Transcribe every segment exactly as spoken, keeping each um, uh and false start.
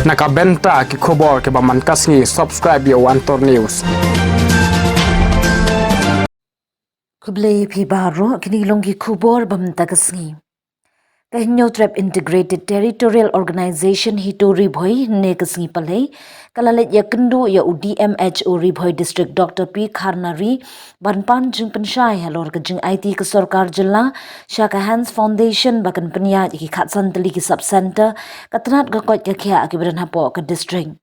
Na ka bynta ki khubor kiba man ka sngi, subscribe ïa u Antor News. Khublei phi baroh, kine ki long ki khubor ba mynta ka sngi. Ka Hynñiewtrep Integrated Territorial Organization HITO Ri Bhoi, ne ka sngi Palei, ka la leit ïakynduh ïa u D M H O Ri Bhoi District Doctor P Kharnari, ban pan jingpynshai halor ka jingaiti ka sorkar jylla sha ka Hands Foundation ba kan pynïaid ïa ki khatsan tylli ki sub center, ka tnat ka koit ka khiah kiba don hapoh ka district.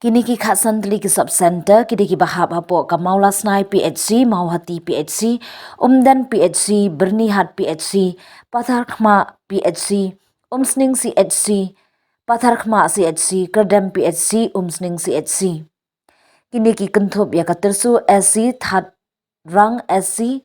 Kine ki khatsan tylli ki sub center ki dei kiba hap hapoh ka Mawlasnai P H C, Mawhati P H C, Umden P H C, Byrnihat P H C, Patharkhmah P H C, Umsning C H C, Patharkhmah C H C, Kyrdem P H C, Umsning C H C. Kine ki kynthup ïa ka Tyrsu S C, That Rang S C,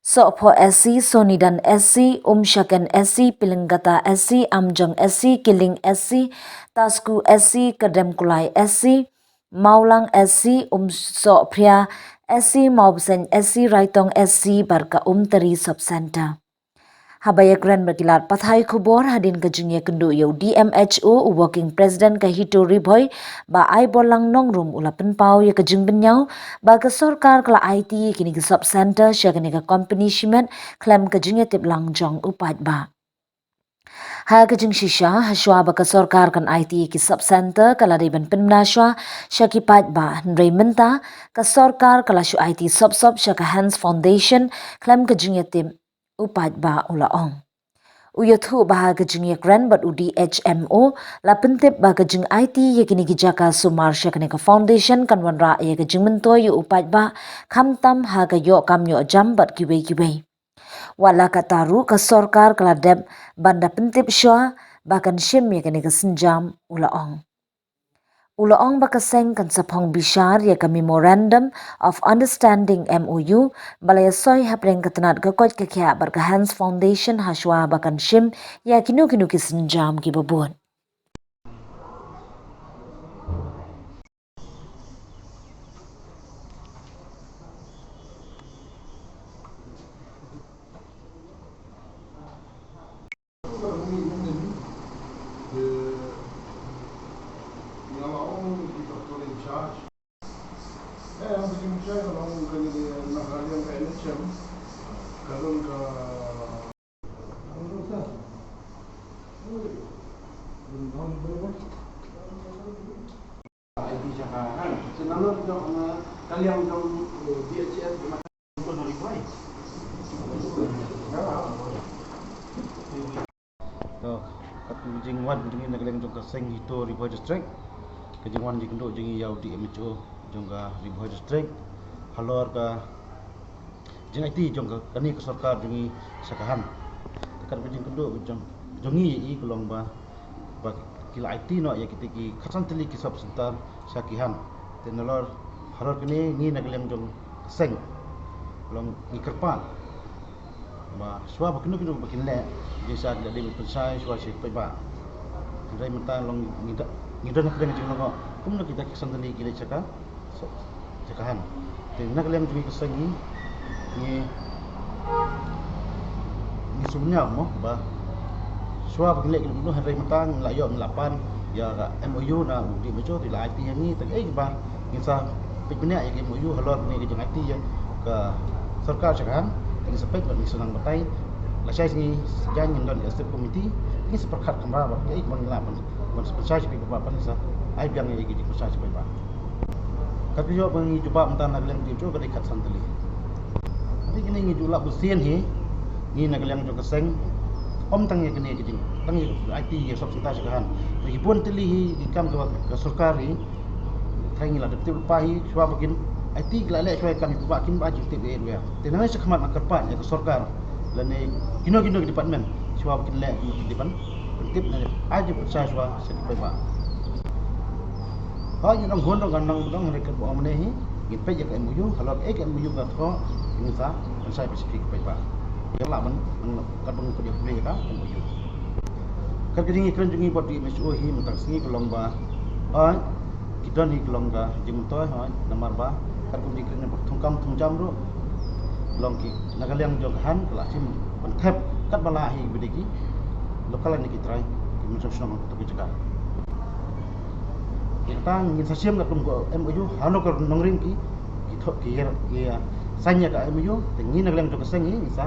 Sohphoh S C, Sonidan S C, Umshaken S C, Pilingkata S C, Amjong S C, Kiling S C, Tasku S C, Kyrdemkulai S C, Mawlang S C, Umsohphria S C, Mawbseiñ S C, Raitong S C, bad ka Umtari Sub Center. Haba ïakren bad ki lad pathai khubor hadien ka jingïakynduh ïa u D M H O, u Working President ka HITO Ri Bhoi, Bah Aibawrlang Nongrum, u la pynpaw ïa ka jingbynñiaw ba ka sorkar ka la aiti ïa kine ki sub center sha kane ka company shimet khlem ka jingïatip lang jong u paidbah. Ha ka jingshisha, hashwa ba ka sorkar kan aiti ïa ki sub center, ka la dei ban pynbna shuwa sha ki paidbah, hynrei mynta ka sorkar ka la shu aiti sop sop sha ka Hands Foundation khlem ka jingïatip, u paidbah u la ong. U ïathuh ba ha ka jingïakren bad u D H M O, la pyntip ba ka jingaiti ïa kine ki jaka sumar sha kane ka foundation kan wanrah ïa ka jingmyntoi ïa u paidbah, khamtam ha ka ïoh kam ïoh jam bad kiwei kiwei. Wat la katta ruh, ka sorkar ka la dep ban da pyntip shuwa ba kan shim ïa kane ka sienjam, u la ong. U la ong ba ka seng kan sa phong bishar ïa ka Memorandum of Understanding, M O U, ba la ïasoi hapdeng ka tnat ka koit ka khiah bad ka Hands Foundation hashwa ba kan shim ïa kino kino ki sienjam kiba bud. To, kat ka jingwan jong ngi na ka liang jong ka seng HITO Ri Bhoi District, ka jingwan jingkynduh jong ngi ïa u D M H O jong ka Ri Bhoi District halor ka jingaiti jong ka, kane ka sorkar jong ngi sha ka HAND. Te kat ka jingkynduh jong, jong ngi ïa i ka long ba, ba ki la aiti noh ïa kita ki khatsan tylli ki sub center sha ki HAND. Te nalor halor kane ngi na ka liang jong ka seng long ngi kyrpad ba shuwa ba kino kino ba kin leh, jingshai ki la dei ban pynshai shuwa sha ki paidbah. Hynrei mynta long ngi da, ngi don ha ka jinglong kumno kita ki khatsan tylli ki leit sha ka, sha ka HAND. Te na ka liang jong ngi ka seng ngi, ngi, ngi sumar mo ba shuwa ba kin leh kino kino, hynrei mynta ngi la ïoh, ngi la pan ïa ka M O U na u D M H O, te la aiti ïa ngi, te kaei ba ngin sa peit bniah ïa ka M O U halor kane ka jingaiti ïa ka sorkar sha ka HAND, te ngin sa peit bad ngin sa nang batai. Lashai sngi sa jan ngin don ka executive committee, ngin sa pyrkhat kamra bad kaei ba ngin lah ban, ban sa pynshai sha ki paidbah, ban sa ai biang ïa ki jingpynshai sha ki paidbah. Kat ka jingïoh ba ngi jubab mynta na ka liang D M H O ka dei khatsan tylli. Hynrei kine ngi ju lap bysien hi, ngi na ka liang jong ka seng, ym tang ïa kine ki jing, tang ïa ka aiti ïa sub center sha ka HAND. Hynrei ki bun tylli hi ki kam ka, ka sorkar hi, tang ngi la dep tip lypa hi, shuwa ba kin aiti ki la leh shuwa ïa kam ïa ki paidbah, kim ai jingtip ïa u ïa. Te nangne sha khmat nga kyrpad ïa ka sorkar lane kino kino ki department, shuwa ba kin leh, kino ki department, pyntip ne ai jingpynshai shuwa sha ki paidbah. Hooid, ngi ong hun ruh kan nang dang, hynrei katba ong mynne hi, ngin peit ïa ka M O U, halor ka M O U ka thoh, ngin sa pynshai pynshai ki paidbah. Ïa lah ban, katba ngi peit ïa ka M O U. Kat ka jingïakren jong ngi bad D M H O hi mynta ka sngi ka long ba, hooid, ki don hi ka long ka jingmyntoi, hooid, namar ba kat ka jingïakren ba thungkam thungjam ruh, long ki na ka liang jong ka HAND ka la shim ban thep katba lah hi ba dei ki local ne ki trai, ki mynsiem shnong ha kato ka jaka. Te ngin sa shim katkum ka M O U, hano ka nongrim ki, ki thok ki yer, ki, ah, sign ïa ka M O U, te ngi na ka liang jong ka seng ngi, ngi sa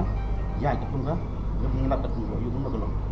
ïa katkum ka, ngi lap katkum ka M O U, kumno ka long.